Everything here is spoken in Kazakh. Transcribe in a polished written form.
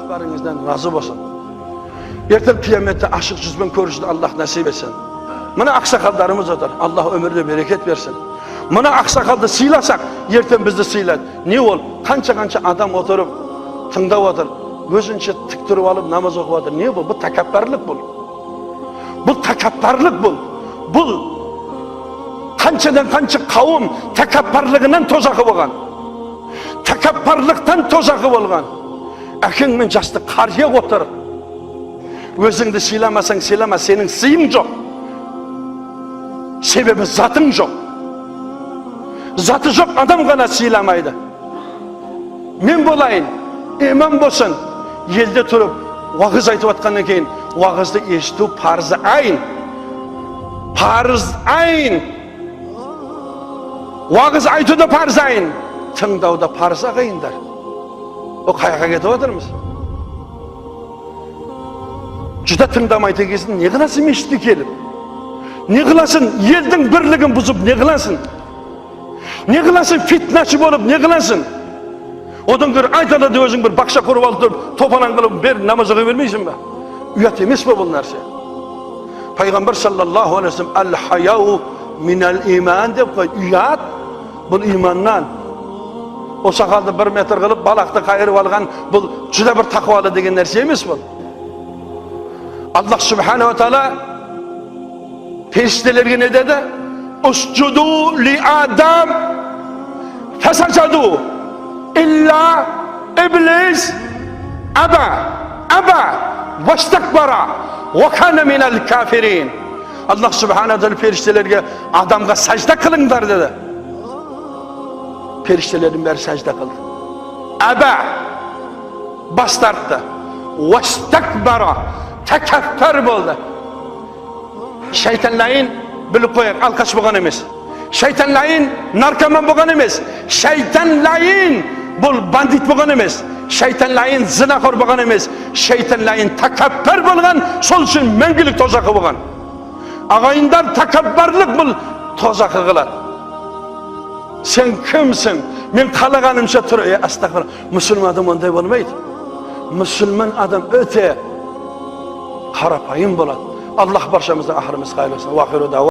Бәріңізден разы болсын. Ертең қияметте ашық жүзбен көрісуді Аллах нәсіп етсін. Мына ақсақалдарымыз отыр, Аллах өміріне берекет берсін. Мына ақсақалды сыйласақ, ертең бізді сыйлайды. Не ол? Қанша-қанша адам отырып, тыңдап отыр, өзінше тік тұрып алып намаз оқып отыр. Не бұл? Бұл тәкаппарлық бұл. Бұл тәкаппарлық бұл. Бұл қаншадан қанша қауым тәкаппарлығынан тозақы болған. Тәкаппарлықтан тозақы болған. Әкең мен жасты қария отыр. Өзіңді сыйламасаң сыйлама, сенің сыйың жоқ. Себебі затың жоқ. Заты жоқ адам ғана сыйламайды. Мен болайын, имам болсын, елде тұрып уағыз айтып жатқаннан кейін уағызды есту парызы айын. Парыз айын. Уағыз айту да парыз айын. Тыңдау да парыз, ағайындар. О, қаяққа кетіп жатырмыз? Жүдә тыңдамайды екенсің, не қыласың мешітке келіп? Не қыласың елдің бірлігін бұзып, не қыласың? Не қыласың фитнашы болып, не қыласың? Одан гөрі айдалада өзің бір бақша құрып алып тұрып, топалаң қылып бер намаз оқи бермейсің ба? Ұят емес пе бұл нәрсе? Пайғамбар саллаллаху алейхи вассалам әл хаяу минал иман деп қойды. Ұят бұл иманнан. О сақалды бір метр қылып, балақты қайырып алған бұл жүдә бір тақуалы деген нәрсе емес бұл. Аллах субханала тағала періштелерге не деді? Усжуду ли Адам фасажаду илля иблис аба аба вастакбара ва кана минал кафирин. Аллах субханала тағала періштелерге адамға сажда қылыңдар деді. Періштелердің бәрі сажда қылды. Аба бас тартты. Вастакбара тәкәппар болды. Шайтан лайын біліп қояйық, алқаш болған емес. Шайтан лайын наркоман болған емес. Шайтан лайын бұл бандит болған емес. Шайтан лайын зинақор болған емес. Шайтан лайын тәкәппар болған, сол үшін мәңгілік тозақы болған. Ағайындар, тәкәппарлық бұл тозақы қылады. Сен кімсің? Мен қалағанымша тұр. Е, астағфирулла. Мұсылман адам ондай болмайды. Мұсылман адам өте қарапайым болады. Аллах баршамыздың ақырымыз қайырлы болсын.